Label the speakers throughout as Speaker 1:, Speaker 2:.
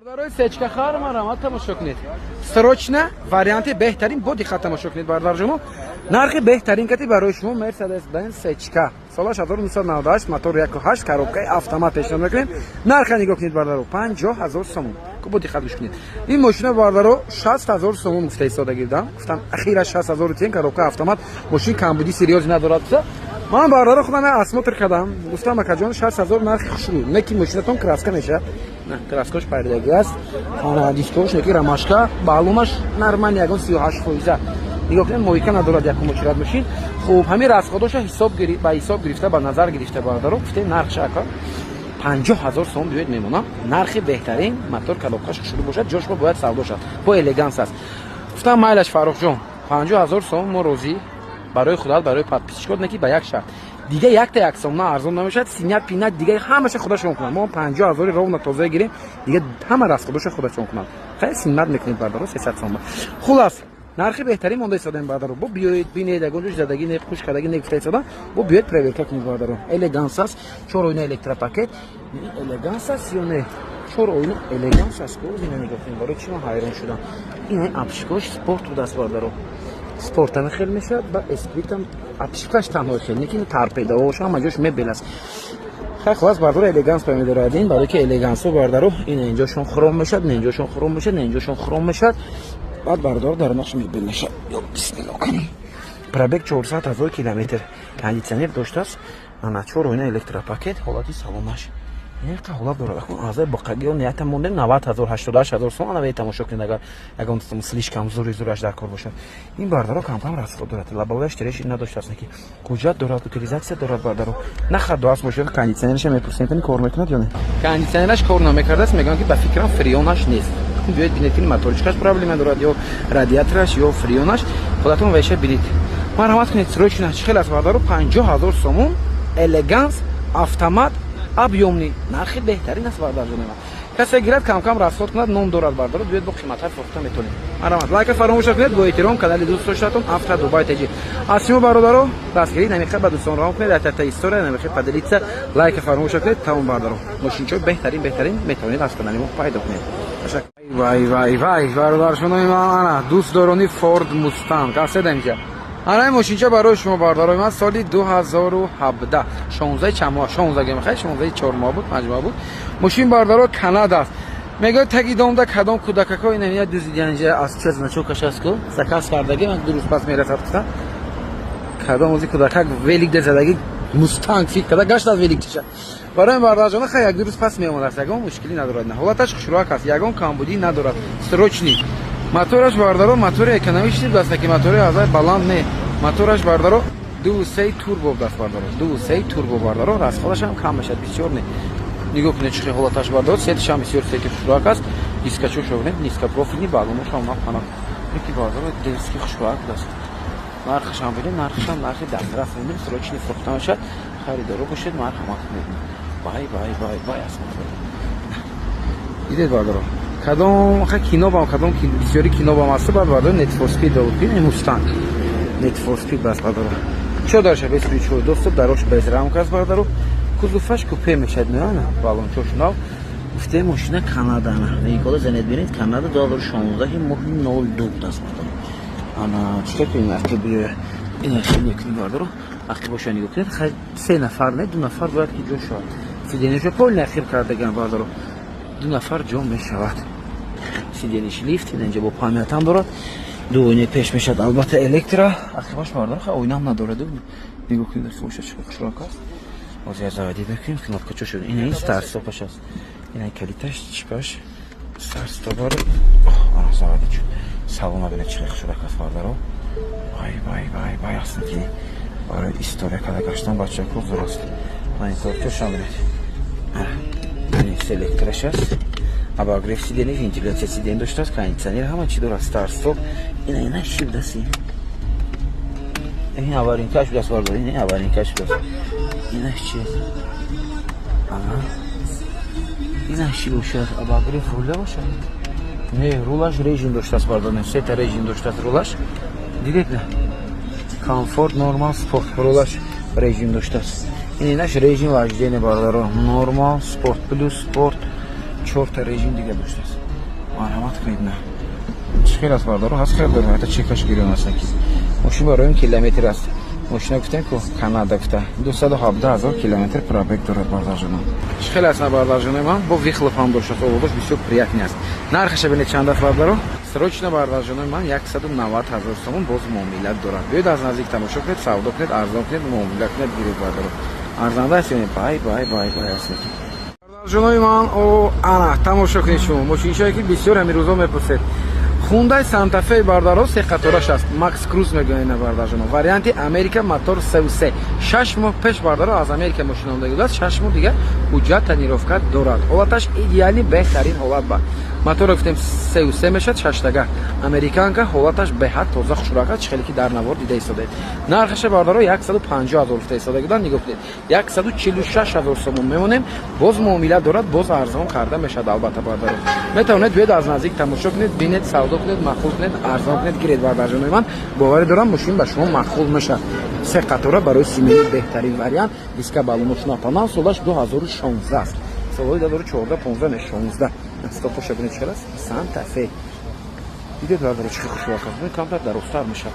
Speaker 1: Бародарои сечкахар, марҳамат, тамошо кунед. Срочно варианти беҳтарин, бо диққат тамошо кунед, бародарҷоно. Нархи беҳтарин кати барои шумо Мерседес Бенз сечка. Солаш 1998, мотор 1.8, коробкаи автомат пешниҳод мекунем. Нарха нигоҳ кунед, бародаро, 50 ҳазор сомон. Бо диққат гӯш кунед. Ин мошина, бародаро, 60 ҳазор сомон гуфта истода гирдам. Гуфтам, ахира 60 ҳазор тен, коробка автомат, мошин камбуди серьёзный надорад. Ман, бародаро, худам осмотр кардам. Гуфтам, акаҷон, 60 ҳазор нархи хушрӯ. Не ки мошинатон краска мешавад. Краскош паридагӣ аст, дискош неки рамашка, баллонаш нормально, ягон 38 фоиза. Нигоҳ кунед, мойка надорад, якум очередь мошин. Хуб, ҳамин расходоша ба ҳисоб гирифта, ба назар гирифта, бародаро, гуфтем, нархша, ака, 50 ҳазор сом биёед, мемонам. Нархи беҳтарин, мотор, коробкаш хушрӯ бошад, ҷошба бояд савдо шад, бо элеганс аст. Гуфтам, майлаш, Фаррухҷон, 50 ҳазор сом, мо розӣ барои худат, барои подписчикот, не ки ба як шарт: дига якта як сомна арзон намешавад. Синят пинат дига ҳамаша худашон кунанд. Мо 50 ҳазори ровно тоза гирем, дига ҳама расходоша худашон кунанд. Хеле синнат мекунед, бардаро, 300 сом. Хулас, нархи беҳтарин монда истодаем, бардаро. Бо биёед, бинед, ягон ҷош задагӣ не, хуш кардагӣ не, гуфта истода. Бо биёед, проверка кунед, бардаро. Элеганс аст, чор оина, электропакет. Элеганс аст ё не? Чор оина, элеганс аст. Ина нигоҳ кунед, барои чӣ ман ҳайрон шудам? Ин обшивкош спорт будааст, бардаро, спортами хел мешавад ба эспритам. Обшивкаш танҳо хел неки, торпедаош, ҳама ҷош мебел аст. Хай, хулас, бардаро, элеганс памедорад ин, барои ки элегансо, бардаро, ин инҷошон хром мешавад, ин инҷошон хром мешавад, ин инҷошон хром мешавад. Баъд, бардаро, дар нақш мебел мешавад. Ё бисмилло кунем. Пробег 400 ҳазор километр, кондитсионер доштааст, ана чор оина, электропакет. Ҳолати салонаш Яқа ҳолат дорад. Азай боқагиё нията мондем 90 ҳазор, 88 ҳазор сом. Ана тамошо кунед, агар ягон слишком зури зураш дар кор бошад. Ин, бардаро, камкам расход дорад, лобовояш трещин надоштааст, ки ҳуҷҷат дорад, утилизация дорад, бардаро. Нахар дуаст бошад. Кондитсионерша мепурсем, кани кор мекунад ё не. Кондитсионераш кор намекардааст, мегӯям, ки ба фикрам, фреонаш нест. Биёед, бинед, ки моторчикаш проблема дорад ё радиатораш, ё фреонаш, худатон вайша бинед. Марҳамат кунед, срочно. Чӣ хел аст, бардаро? 50 ҳазор сомон, элеганс, автомат, объёмный, нархи беҳтарин аст, бардарҷони ман. Касе гирад, камкам расход кунад, ном дорад, бардаро, биёед, бо қиматҳои фурӯхта метавонед. Марҳамат, лайка фаромӯш накунед. Бо эҳтиром, канали дӯст доштатон, Авто Дубай Теҷи. Аз шумо, бародаро, дастгирӣ намехоҳед, ба дӯстон равон кунед, дар история намехоҳед, поделиться, лайка фаромӯш накунед. Тамом, бардаро, мошинчои беҳтарин, беҳтарин метавонед аз канали мо пайдо кунед. Вай, вай, вай, бародаршонои ман, ана дӯстдорони Форд Мустанг аседа инҷа. Ана ин мошинча барои шумо, бародарои ман, соли 2017, 16 чанд моҳ, 16 гемихай, 16 4 моҳ буд, 5 моҳ буд. Мошин, бародаро, Канада аст. Мегӯяд, таги домда кадом кӯдакако ина дуздидан. Инҷа аз чиз значокаш аст ку, заказ кардаги ман, 2 рӯз пас мерасад, гуфтам. Кадом ози кӯдакак велик де задаги, Мустанг фик када гашт аз велик чиша. Барои бародарҷона, хай, як ду рӯз пас меомадааст, ягон мушкилӣ надорад. Ҳолаташ хушрӯак аст, ягон камбудӣ надорад. Срочный. Мотораш, бардаро, мотори экономичный даст, ки мотори азай баланд не. Мотораш, бардаро, 2.3 турбо даст, бардаро, 2.3 турбо, бардаро. Расходашам кам мешавад, бисёр не. Нигоҳ кунед, чӣ ҳолаташ, бардаро. Сетишам бисёр сети хушрӯак аст. Дискачошо бинед, низкопрофильный, баллоношам напана ки, бардаро, дерзкий, хушрӯак даст. Нархашам бинед, нархашам нархи дастрас. Срочный фурӯхта мешавад, харидоро бошед, марҳамат кунед. Вай, вай, вай, вай, аст, дидед, бардаро, кадом ха кино бам, кадом бисёри кино бам аст, баъд, бардаро, Need for Speed буд. Ин Мустанг Need for Speed бас, бардаро. Чо дарша без ключевой доступ, дарош без рамка аст, бардаро. Кузоваш купе мешавад, меана балончош нав. Гуфте, мошина Канада, ана никола занед, бинед, Канада, 2016, моҳи 02 даст, бардаро. Ана чӣ кунем, ақиб ина хел мекунем, бардаро. Ақиб боша, нигоҳ кунед. Хай, се нафар не, ду нафар бояд ки ҷо шавад. Сиденьяшо полный ахир кардаган, бардаро, ду нафар ҷо мешавад. Сиденьяш лифт, инҷа бо памятам дорад, ду оинаи пеш мешавад, албатта, электро. Ақибаш, бардаро, хай, оинам надорад. Нигоҳ кунед, ақибоша чӣ хушрок аст. Ҳозир я заводить мекунем, кнопкачо шуд. Ина ин старт-стопаш аст, ина калиташ, чипаш, старт-стопар. Ана заводить шуд. Салона бинед, чӣ хушрок аст, бардаро. Вай, вай, вай, вай, аслан ки барои история када гаштан бачако зур аст. Мониторчошам бинед, электраш аст, обогрев сиденья, вентиляция сиденья доштааст, кондитсионер, ҳама чи дорад, старт-стоп. Ина чӣ будаст? Ин аварийкаш будаст, бардар, ин аварийкаш будаст. Ина чи? Ана ина чӣ бошад? Обогрев руля бошад? Не, рулаш режим доштааст, бардар, сета режим доштааст рулаш. Дидед, на комфорт, нормал, спорт, рулаш режим доштааст. Ин инаш режим вождения, бардаро: нормал, спорт плюс, спорт. Чорта режим дига доштааст. Марҳамат кунед, на. Чӣ хел аст, бародаро? Ҳаст хел дорем, ҳатто чекаш гирён аст ки. Мошин барои километр аст. Мошина гуфтем ку Канада гуфта. 217 ҳазор километр пробег дорад, бародарҷонам. Чӣ хел аст, на, бародарҷонои ман? Бо выхлоп ҳам доштааст, овозаш бисёр приятный аст. Нархаша бинед чанд аст, бародаро? Срочно, бародарҷонои ман, 190 ҳазор сомон, боз муомилат дорад. Биёед, аз наздик тамошо кунед, савдо кунед, арзон кунед, муомила кунед, гиред, бародаро. Арзанда аст ё не? Бай, бай, бай, бай аст. Бародарҷонои ман, о ана тамошо кунед шумо. Мошинчое ки бисёр ҳамин рӯзо мепурсед. Хундай Сантафе, бародаро, се қатораш аст. Макс Круз мегӯянд ина, бародарҷоно. Варианти Америка, мотор 3,3. 6 моҳ пеш, бародаро, аз Америка мошина омада будааст. 6 моҳ дигар ҳуҷҷат, тонировка дорад. Ҳолаташ идеальный, беҳтарин ҳолат ба. Моторро гуфтем, 3,3 мешавад, шаштага. Американка, ҳолаташ беҳад тоза, хушрак аст, чӣ хеле ки дар навор дида истодаед. Нархаша, бародаро, 150 ҳазор гуфта истода буданд, нигоҳ кунед. 146 ҳазор сомон мемонем, боз муомила дорад, боз арзон карда мешавад албатта, бародаро. Метавонед биёед, аз наздик тамошо кунед, бинед, савдо кунед, маъқул кунед, арзон кунед, гиред, бародарҷонои ман. Боварӣ дорам, мошин ба шумо маъқул мешавад. Се қатора барои семейный беҳтарин вариант. Диска баллонош напанал, солаш 2016 аст. Солҳои 2014, 15, не, 16. Стопоша бинед чӣ аст? Санта Фе. Дидед, бародаро, чӣ хел хушрак аст? Камтар дарозтар мешавад.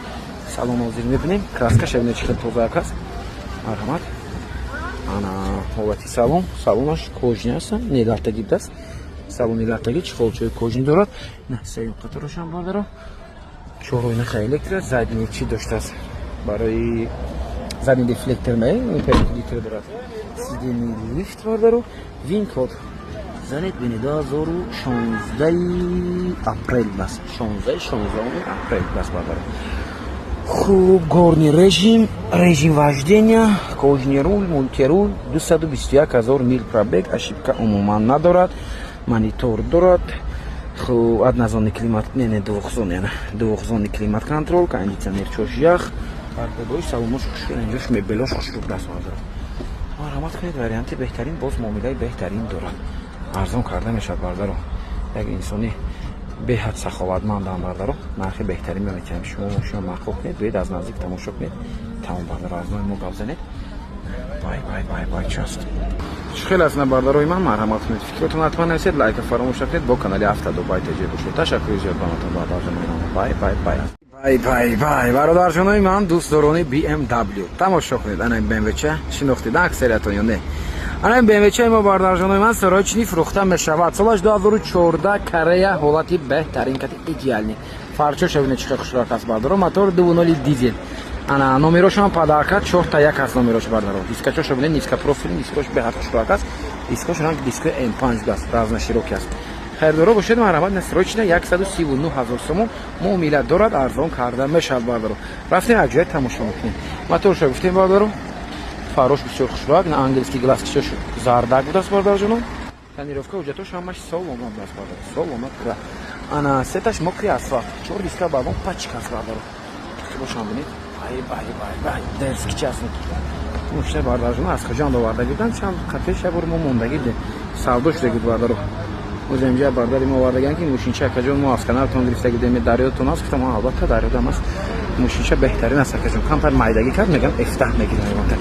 Speaker 1: Салон ҳозир мебинем. Краскаша бинед, чӣ хел тозаак аст. Марҳамат. Ана ҳолати салон, салонаш кожаный аст, не латтагӣ будааст. Салони латтагӣ, чехолчаи кожаный дорад. На сеюм қаторошам, бародаро. Чоройнаха электро, задний чӣ доштааст? Барои задний дефлектор ме, пердитр дорад. Сиденье лифт, бародаро, вин код. Занед бинед, 2016 апрел бас. 16, 16 апрел бас, бародаро. Хуб, горный режим, режим вождения, кожаный руль, мультируль, 221 ҳазор мил пробег, ошибка умуман надорад, монитор дорад. Хуб, однозонный климат, не, не, двухзонный, ана, двухзонный климат контроль, кондиционер чош ях, торпедои салонош хушрӯ, инҷош мебелош хушрӯ даст ҳозир. Марҳамат кунед, варианти беҳтарин, боз муомилаи беҳтарин дорад. Арзон карда мешавад, бародаро. Як инсони беҳад саховатмандам, бародаро. Нархи беҳтарин меметиҳам. Шумо мошина маъқул кунед, биёед, аз наздик тамошо кунед. Тамом, бародаро, аз номи мо гап занед. Бай, бай, бай, бай, част. Чӣ хел аст, на, бародарои ман? Марҳамат кунед. Фикротон ҳатман нависед, лайка фаромӯш накунед, бо канали Авто Дубай ТЖ бошед. Ташаккури зиёд ба матон, бародарҷонои ман. Бай, бай, бай. Бай, бай, бай. Бародарҷонои ман, дӯстдорони BMW. Тамошо кунед, ана ин BMW ча шинохтед аксариятон ё не? Ана ин BMW чаи мо, бародарҷонои ман, срочный фурӯхта мешавад. Солаш 2014, Корея, ҳолати беҳтарин, кати идеальный. Фарчоша бинед, чӣ хел хушрак аст, бародаро. Мотор 2.0 дизел. Ана номерошам подарка, 4 та як аст номерош, бародаро. Дискачоша бинед, низкопрофильный, дискош беҳад хушрак аст. Дискош ранг дискои М5 аст, разноширокий аст. Хайрдоро бошед, марҳамат, на, срочно 139 ҳазор сомон, муомила дорад, арзон карда мешавад, бародаро. Рафтем, як ҷоя тамошо мекунем. Моторша гуфтем, бародаро. Фарош бисёр хушрак, на, ангельский глазкишош зардак будааст, бародарҷонон. Тонировка, ҳуҷҷатош ҳамаш солома будааст, бародаро. Солома пура. Ана сеташ мокрый асфалт. Чор диска баллон пачка аст, бародаро. Бошам бинед. Бай, бай, бай, бай. Дерзкий част. Мошина, бародарҷонон, аз Хуҷанд оварда буданд. Чанд қапеш як бор мо мондагӣ будем. Савдо шуда буд, бародаро. Оз инҷа бардари мо овардаган, ки мошинча, акаҷон, мо аз каналтон гирифта будем, дарёдатон аст. Гуфтам, албатта, дарёдам аст. Мошинча беҳтарин аст, акаҷон. Камтар майдагӣ кард, мегам, F10 мегирам ягонта.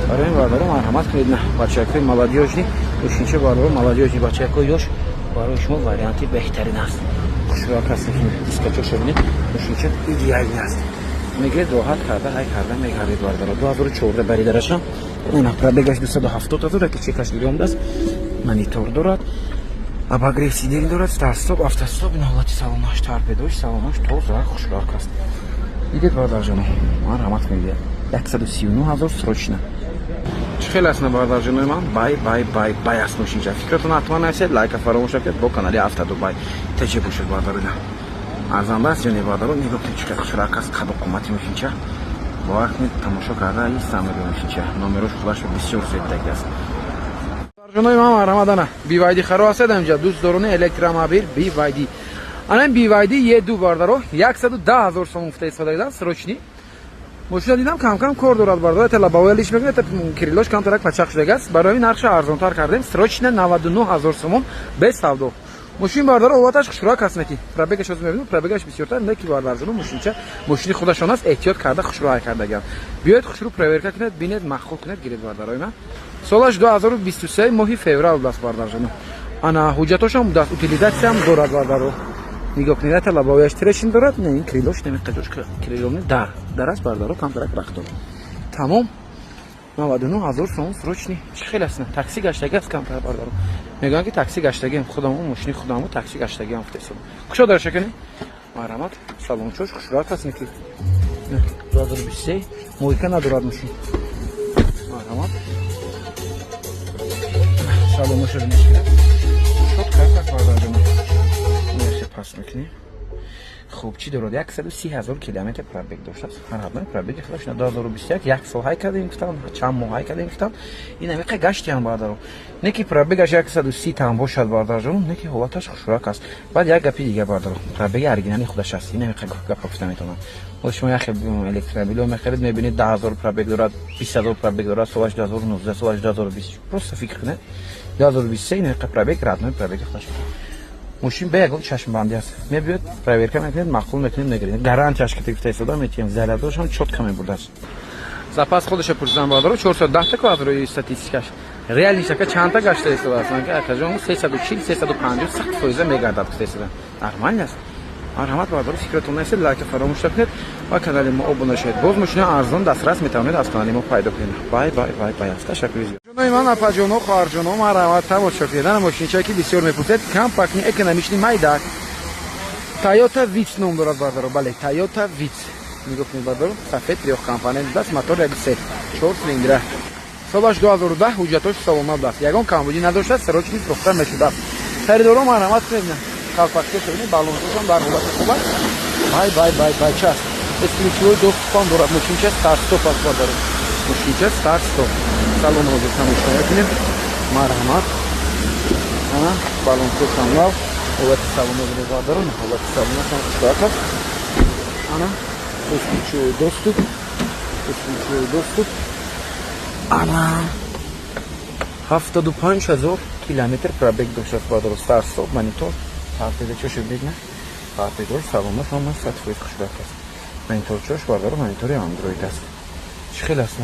Speaker 1: Барои ин, бародаро, марҳамат кунед, на, бачакҳои молодёжный, мошинча, бародаро, молодёжный, бачакҳои ёш, барои шумо варианти беҳтарин аст. Хушрӯяк аст, дискачоша бинед, мошинча идеальный аст. Мегиред, роҳат карда, ҳай карда мегардед, бародаро. 2014 баридараша. Ина пробегаш 270 ҳазор, яки чекаш гирёмдааст. Монитор дорад. Обогрев сидений дорад, старт-стоп, автостоп, ин ҳолати салонаш, торпедош, салонаш тоза, хушрак аст. Дидед, бародарҷоно, марҳамат кунед. 139 ҳазор, срочно. Чӣ хел аст, на, бародарҷонои ман? Бай, бай, бай, бай аст мошинча. Фикратон ҳатман нависед, лайка фаромӯш накунед, бо канали Авто Дубай ТЖ бошед, бародарона. Арзанда аст ё не, бародаро? Нигоҳ кунед, чӣ қадр хушрак аст қаду қомати мошинча. Бовар кунед, тамошо карда истам мошинча. Номерош худаш бисёр зебдаги аст. Бародарҷонои ман, марҳамат, ана BYD харо ҳастед инҷа, дӯстдорони электромобил BYD. Ана BYD E2, бародаро, 110 ҳазор сомон гуфта истифода кардам, срочный. Мошина дидам, кам-кам кор дорад, бародаро, та лобовой лиш мекунад, та крылош камтарак пачақ шудагааст. Барои нархша арзонтар кардем, срочно 99 ҳазор сомон, без савдо. Мошин, бародаро, ҳолаташ хушрӯяк аст, неки пробегаш ҳозир мебинем, пробегаш бисёртар, неки, бародарҷоно, мошинча мошини худашон аст, эҳтиёт карда, хушрӯ кардагиам. Биёед, хушрӯ проверка кунед, бинед, маъқул кунед, гиред, бародарои ман. Солаш 2023 моҳи феврал будааст, бародарҷоно. Ана ҳуҷҷатошам будааст, утилизатсиям дорад, бардаро. Нигоҳ кунед, лобовояш трещин дорад, не, ин крылош намеқаҷош, крыло дар дар аст, бардаро, камтарак рахт дорад. Тамом, 99 000 сомон, срочный. Чӣ хел аст? Такси гаштагӣ аст камтар, бардаро. Мегӯянд, ки такси гаштагиам, худамо мошини худамо такси гаштагиам гуфтесо. Кушо дарша кунӣ, марҳамат. Салончош хушрат аст, ки 2023, мойка надорад мошин. Марҳамат, салоноша бинед, чётко аст, бардарҷон. Пас мекунем. Хуб, чӣ дорад? 130 000 километр пробег доштааст. Ҳар пробеги худаш 2021, як сол ҳай кардем, гуфтам, чанд моҳ ҳай кардем, гуфтам, ин амиқа гаштиам, бардаро. Не ки пробегаш 130 там бошад, бардарҷон, не ки ҳолаташ хушрак аст. Баъд як гапи дига, бардаро, пробеги оригинали худаш аст. Ин амиқа гапа гуфта метавонам. Боз шумо яхе электромобило мехаред, мебинед, 10 000 пробег дорад, 20 000 пробег дорад, солаш 2019, солаш 2020. Просто фикр кунед, 2023, ин амиқа пробег, родной пробеги худаш. Мошин бе ягон чашмбандӣ аст. Мебиёд, проверка мекунед, маъқул мекунед, мегиред. Гарантияш ки гуфта истода метиҳем, зарядошам чётко мебурдааст. Запас худашо пурсидам, бародаро, 410 та ку аз рӯи статистикаш. Реальный шака чандта гашта истодааст? Акаҷон, 340, 350 сахт фоиза мегардад, гуфта истода. Нормально аст. Марҳамат, бародаро, фикратон нестед, лайка фаромӯш накунед ва канали мо обуна шавед. Боз мошина арзон дастрас метавонед аз канали мо пайдо кунед. Бай, бай, бай, бай аст. Ташаккури зиёд. Ҷонои ман, апаҷоно, хоҳарҷоно, марҳамат, тамошо кунед. Ана мошинчае, ки бисёр мепурсед, компактный, экономичный, майдак. Toyota Vitz ном дорад, бародаро. Бале, Toyota Vitz. Нигоҳ кунед, бародаро, сафед, трёхкомпонент будааст, мотор 1.3, 4 цилиндра. Солаш 2010, ҳуҷҷатош саломат будааст. Ягон камбудӣ надоштааст, срочный фурӯхта мешудааст. Харидоро, марҳамат кунед. Қалпакча шавед, баллоншошам дар ҳолати хуб аст. Бай, бай, бай, бай, час. Бесключевой доступ дорад. Мошинча старт стоп аст, бародаро. Мошинча старт стоп. Салон ҳозир тамошо мекунем. Марҳамат. Ана, баллоншошам нав. Ҳолати салоно бинед, бародаро, ҳолати салонашам хушрак аст. Ана, бесключевой доступ. Бесключевой доступ. Ана, 75 000 километр пробег доштааст, бародаро. Старт стоп, монитор, торпедачошо бинед, торпедош саломат, ҳама 100% хушрак аст. Мониторчош, бародаро, монитори андроид аст. Чӣ хел аст?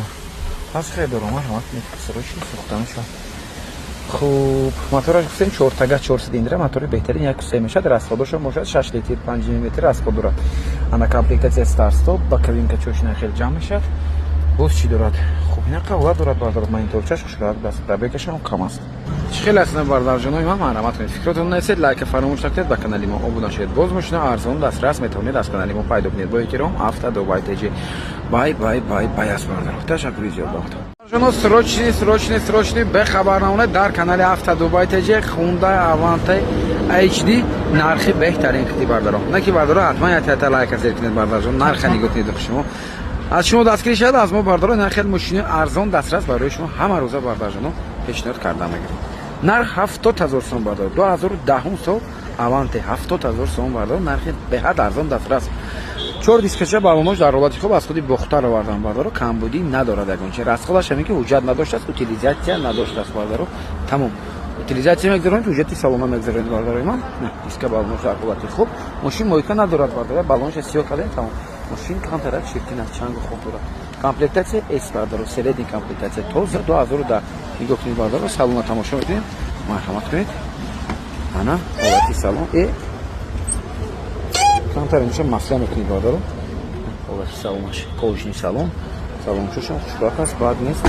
Speaker 1: Пас харидоро, марҳамат, срочно фурӯхта мешавад. Хуб, мотораш гуфтем, чортага, чор цилиндра, мотори беҳтарин, 1.3 мешавад, расходошам бошад 6 литр, 5 метр расход дорад. Ана, комплектация старт стоп, боковинка чошина хел ҷамъ мешавад. Боз чӣ дорад? Хуб, инақа ҳолат дорад, бардар, мониторчаш хушрак аст, пробегашам кам аст. Чӣ хел аст, бардарҷонои ман? Марҳамат кунед, фикротон нависед, лайка фаромӯш накунед, ба канали мо обуна шавед. Боз мошина арзон дастрас метавонед аз канали мо пайдо кунед. Бо эҳтиром, Авто Дубай ТЖ. Бай, бай, бай, бай аст, бардар. Ташаккури зиёд ба шумо. Срочный, срочный, срочный, бехабар намонед. Дар канали Авто Дубай ТЖ Хундай Аванте HD, нархи беҳтарин қити, бардаро. На ки, бардаро, ҳатман як лайка зер кунед, бардарҷон. Нарха нигоҳ кунед, шумо аз шумо дастгирӣ шавад, аз мо, бардоро. Нархи мошини арзон дастрас барои шумо ҳама рӯза, бардарҷоно, пешниҳод карда мегирем. Нарх 70 000 сом, бардор. 2010-ум сол, Аванте, 70 000 сом, бардор, нархи беҳад арзон дастрас. Чор дискача, балонош дар ҳолати хуб, аз худи Бохтар овардан, бардоро, камбудӣ надорад ягончи. Расходаш ҳамин ки ҳуҷҷат надоштааст, утилизатсия надоштааст, бардоро. Тамом, утилизатсия мегузаронед, ҳуҷҷати салома мегузаронед, бардарои ман. Диска, балонош дар ҳолати хуб, мошин мойка надорад, бардора, балоноша сиёҳ кардем, тамом. Мошин камтарак чиркин аст, чангу хуб дорад. Комплектация S, бардоро, средний комплектация, тоза, 2010. Нигоҳ кунед, бардоро, салона тамошо мекунем, марҳамат кунед. Ана ҳолати салон, камтар инҷа масла мекунед, бардоро. Ҳолати салонаш, кожаный салон, салончошам хушрак аст, бад нест.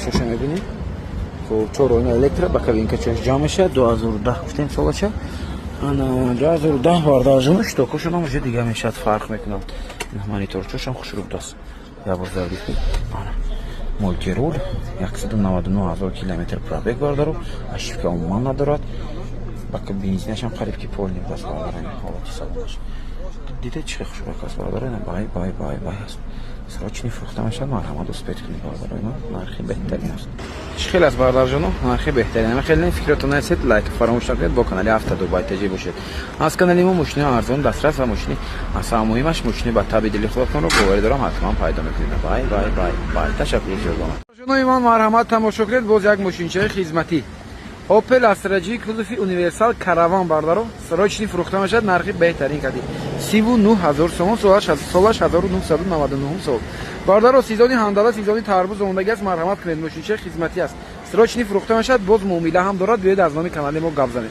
Speaker 1: Шаша мебинем. Хуб, чор оина электро, боковинка чош ҷамъ мешавад. 2010 гуфтем солача. Ана, 2010, бардарҷоно, щитокошонам уже дига мешавад, фарқ мекунад. Мониторчошам хушрӯб аст. Ябор заври. Ана, мультируль, 199 000 километр пробег, бардаро, ошибка умуман надорад. Бака бензинашам қариб ки полный даст, бардаро. Ҳолати салонаш дида, чӣ хушрак аст, бардаро. Бай, бай, бай, бай аст. Срочный фурӯхта мешавад, марҳамат, успеть кунед, бардарои ман, нархи беҳтарин аст. Чӣ хел аст, бардарҷоно? Нархи беҳтарин. Ама хеле фикратон нарасед, лайк фаромӯш накунед, бо канали Авто Дубай ТЖ бошед. Аз канали мо мошини арзон дастрас ва мошини асаа муҳимаш, мошини ба таби дили худатонро, боварӣ дорам, ҳатман пайдо мекунед. Бай, бай, бай, бай, ташаккури зиёд. Ҷонои ман, марҳамат, тамошо кунед. Боз як мошинчаи хизматӣ, Opel Astra G, кузови универсал караван, бардаро, срочный фурӯхта мешавад, нархи беҳтарин кади 39 000 сомон, солаш 1999 сол, бардаро. Сезони ҳандала, сезони тарбуз омодагӣ аст, марҳамат кунед, мошинчаи хизматӣ аст. Срочный фурӯхта мешавад, боз муомила ҳам дорад. Биёед, аз номи канали мо гап занед.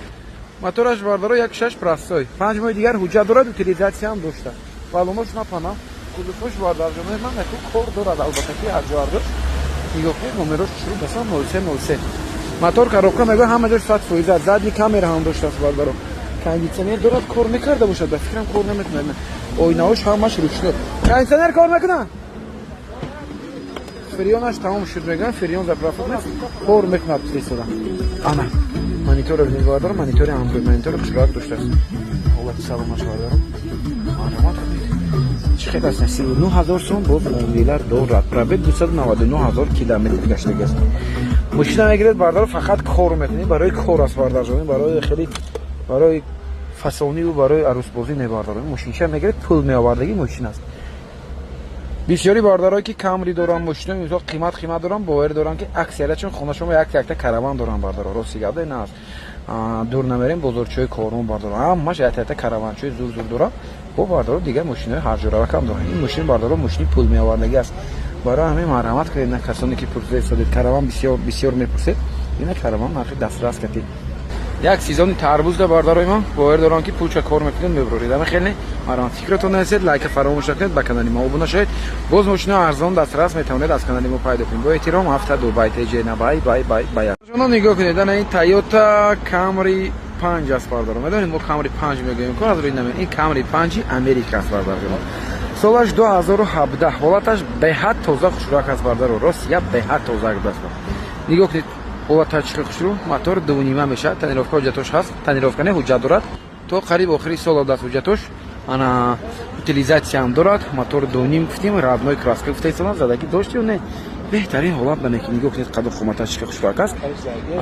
Speaker 1: Мотораш, бардаро, 1.6 простой, 5 моҳи дигар ҳуҷҷат дорад, утилизация ҳам дошта. Баллонош напана, кузовош, бардарҷонои ман, яку кор дорад, албатта, ки ҳарҷо ҳарҷош нигоҳ кунед. Номерош шурӯъ басан 03 03. Мотор, коробка, мегӯя, ҳама ҷош 100% аст. Задний камера ҳам доштааст, бардаро. Кондитсионер дорад, кор мекарда бошад, ба фикрам, кор наметунад. Оинаҳош ҳамаш ручной. Кондитсионер кор мекунад? Фреонаш тамом шуд, мегӯям, фреон заправка нест, кор мекунад истода. Ана мониторро бинед, бардаро, монитори Андроид, монитори хушрак доштааст. Ҳолати саломаш, бардаро, марҳамат кунед. Чӣ хел аст? 39 000 сом, боз муомила дорад. Пробег 299 000 километр гаштагӣ аст. Мошина мегиред, бардаро, фақат кор мекунед, барои кор аст, бардарҷон, барои хеле, барои фасониву барои арӯсбозӣ не, бардаро. Мошинча мегиред, пул меовардагӣ мошин аст. Бисёри бародарое, ки Камри доранд, мошинои мисол қимат қимат доранд, боварӣ доранд, ки аксариятшон хонашон як якта Караван доранд, бардаро. Рости гап, на аст, дур намерем, бозорчиҳои Корвон, бардаро, ҳамаш як якта Караванчои зур зур доранд. Бо, бардаро, дигар мошинои ҳарҷоравакам доранд. Ин мошин, бардаро, мошини пул меовардагӣ аст. Барои ҳамин марҳамат кунед. На касоне ки пурсида истодед, Караван бисёр бисёр мепурсед, ина Караван нархи дастрас катид. Як сезони тарбузда, бардарои ман, бовар дорам, ки пулча кор мекунед, мебуроред. Ама хеле марҳамат, фикратон нарасед, лайка фаромӯш накунед, ба канали мо обуна шавед. Боз мошинои арзон дастрас метавонед аз канали мо пайдо кунед. Бо эҳтиром, ҳафта Дубай теҷена. Бай бай бай бай. Ҷоно, нигоҳ кунед, ана ин Тойота Камри 5 аст, бардаро. Медонед, мо Камри 5 мегӯем, ко аз рӯи наме. Ин Камри 5 Америка аст, бардарҷоно. Солаш 2017, ҳолаташ беҳад тоза, хушрӯак аст, бардаро. Рост гап, беҳад тоза аст. Нигоҳ кунед, ҳолата чӣ хушрӯ. Мотор 2.5 мешавад. Тонировка, ҳуҷҷатош ҳаст. Тонировка не, ҳуҷҷат дорад, то қариб охири сол аст ҳуҷҷатош. Ана утилизация ҳам дорад. Мотор 2.5 гуфтем, родной краска гуфта истодам, задагӣ дошт ё не. Беҳтарин ҳолат бане, ки нигоҳ кунед, қаду қоматаш чӣ хушрӯак аст.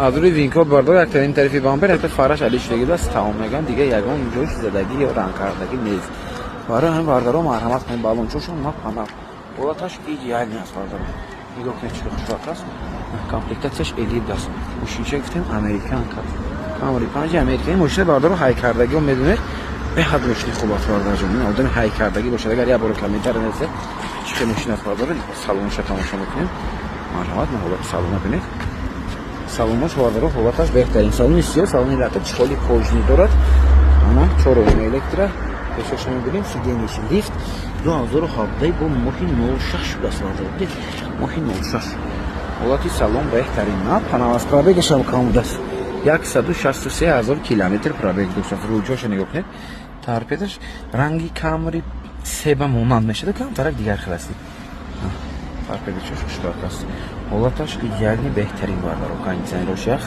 Speaker 1: Аз рӯи винкод, бардор, яктарин тарафи бампер, якта фараш али шудагӣ аст, тамом мегӯям, дига ягон ҷош задагӣ ё рангкардагӣ нест. Барои ҳамин, бардаро, марҳамат кунед. Балончошон напана, ҳолаташ идеальный аст, бардаро. Нигоҳ кунед, чӣ хушрӯак аст. Комплектация ш элит аст. Мошинча гуфтем, американка, Камри 5 Америка. Ин мошина, бардаро, ҳай кардагио медонед, беҳад мошини хуб аст, бардарҷон. Ин одами ҳай кардагӣ бошад, агар як боро комментарий нависед, чӣ хел мошин аст, бардаро. Салонша тамошо мекунем. Марҳамат, ма ҳолати салона бинед. Салонаш, бардаро, ҳолаташ беҳтарин. Салони сиёҳ, салони лата, чехоли кожаный дорад. Ана чорумина электро пешоша мебинем, сиденье ш лифт. 2017, бо моҳи 06 шудааст, бардаро, моҳи 06. Ҳолати салон беҳтарин, на панавас. Пробег ашам кам будааст, 163 000 километр пробег доштааст. Рӯҷоша нигоҳ кунед, торпедаш ранги Камри себа монанд мешуда, камтарак дигар хел аст. Торпедачош хушрак аст, ҳолаташ идеальный, беҳтарин, бардаро. Кондитсионерош ях,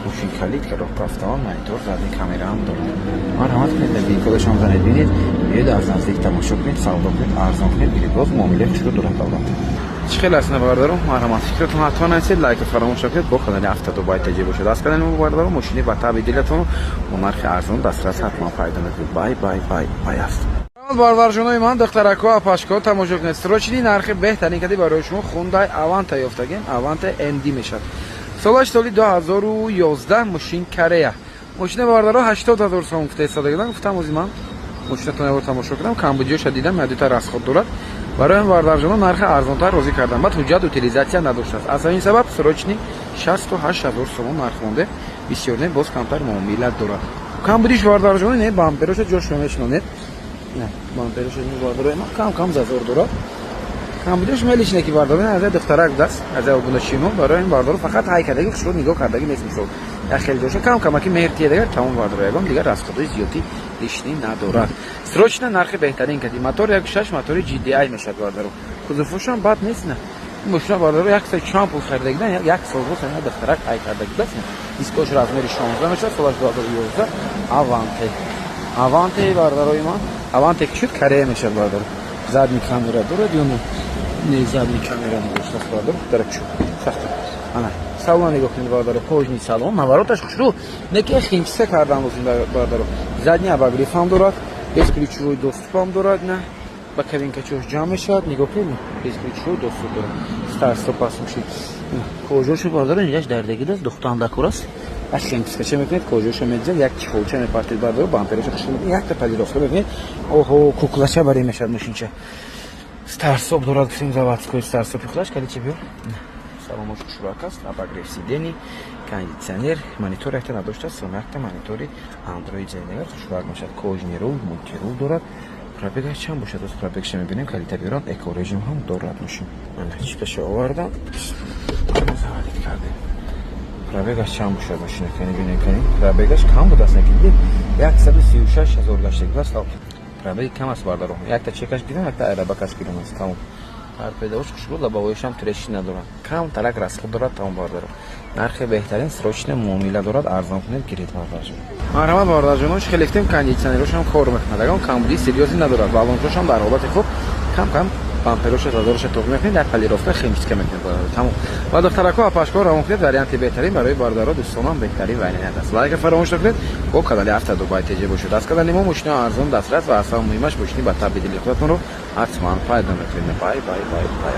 Speaker 1: мошин калид, коробка автомат, монитор, задний камера ҳам дорад. Марҳамат кунед, винкодашам занед, бинед. Биёед, аз наздик тамошо кунед, савдо кунед, арзон кунед, бинед. Боз муомилаи хушро дорад, албатта. Чӣ хел аст, бародаро? Марҳамат, фикратон ҳатман нависед, лайка фаромӯш накунед. Бо канали Автодубай таҷи бошед. Аз канали мо, бародаро, мошини ба таъби дилатон бо нархи арзон дастрас ҳатман пайдо мекунед. Бай бай бай бай аст. Бародарҷонои ман, духтарако, апашко, тамошо кунед. Срочный нархи беҳтарин кади барои шумо Хундай Аванта ёфтагем. Аванта НД мешавад. Солаш соли 2011, мошин Корея. Мошина, бародаро, 80 ҳазор сом гуфта истодагидам. Гуфтам, ози ман мошинатон ябор тамошо кардам, камбудиёша дидам, ядута расход дорад. Барои ҳам, бародарҷонон, нархи арзонтар розӣ кардам. Баъд ҳуҷҷат, утилизация надоштааст. Аз ҳамин сабаб срочный 68 ҳазор сомон нарх монде. Бисёр не, боз камтар муомилат дорад. Камбудиш, бародарҷон, не, бампероша ҷошо мешинонед. Не, бампероша, бародарои ман, кам кам зазор дорад. Камбудиш мелиш не, ки бародаро, аз духтарак даст, аз обунашимо. Барои ин, бародаро, фақат ҳай кардаги, хушро нигоҳ кардаги нест. Мисол, як хел ҷоша кам камаки меҳр тия, дигар тамом, бародаро, ягон дигар расход ои зиёдӣ лишний надорад. Срочно нархи беҳтарин кади. Мотор 1.6, мотори GDI мешавад, бародаро. Кузовошам бад нест, на. Мошина, бародаро, як сол чанд пул харидагидан, як сол боз ана духтарак ҳай кардаги даст. Дискош размери 16 мешавад, солаш 2011. Аванте. Аванте, бародарои ман. Аванте ки шуд, Корея мешавад, бародаро. Задний камера дорад ё не? Не, задний камера надоштааст, бародаро. Дарак шуд. Сахт. Ана салон нигоҳ кунед, бародаро, кожаный салон, навороташ хушрӯ, не ки химчиста кардан лозим, бародаро. Задний обогрев ҳам дорад, бесключевой доступ ҳам дорад, на ба кабинкачош ҷамъ мешавад. Нигоҳ кунед, бесключевой доступ дорад. Старт-стоп аст мошин. Кожа ошо, бародаро, инҷаш дардагидаст, духтандакур аст. Як химчисткача мекунед, кожа ошо медизад, як чехолча мепартед, бародаро, бампероша хушрӯ мекунед, якта полировка мекунед. Оҳо, куклача баре мешавад мошинча. Старт-стоп дорад, гуфтем, заводской старт-стоп и худаш кали чи биёр. Салонаш хушрӯяк аст, обогрев сидений, кондитсионер, монитор якта надоштааст, якта монитори Android зайнагар хушрӯяк мешавад. Кожаный рул, мультирул дорад. Пробегаш чанд бошад? Оз пробегша мебинем. Калита биёрам, эко режим ҳам дорад мошин. Ана, чипаша овардам, заводить кардем. Пробегаш чанд бошад машина? Кани, бинем, кани. Пробегаш кам будааст, неки дид, 136 000 гаштаг будааст. Пробеги кам аст, бардаро. Якта чекаш гирам, якта айрабакаш гирам аст, тамом. Торпедош хушрӯ, лобовоишам трещина надорад, кам тарак расход дорад, тамом, бардаро. Нархи беҳтарин, срочно муомила дорад, арзон кунед, гиред, бардарҷон. Марҳамат, бардарҷоно. Хелефтем, кондитсионерошам кор мекунад, ягон камбудии серьёзӣ надорад, баллонҳошам дар ҳолати хуб, кам кам бампероша, задороша тоқ мекунед, як полировка, химчистка мекунед, тамом. Ва духтарако, апашко равон кунед, варианти беҳтарин барои бародаро, дӯстонам, беҳтарин вариант аст. Лайка фаромӯш накунед, бо канали Авто Дубай ТЖ бошед. Аз канали мо мошинаи арзон, дастрас ва аз ҳама муҳимаш мошини ба табъи дили худатонро ҳатман пайдо мекунед. Бай, бай, бай, бай.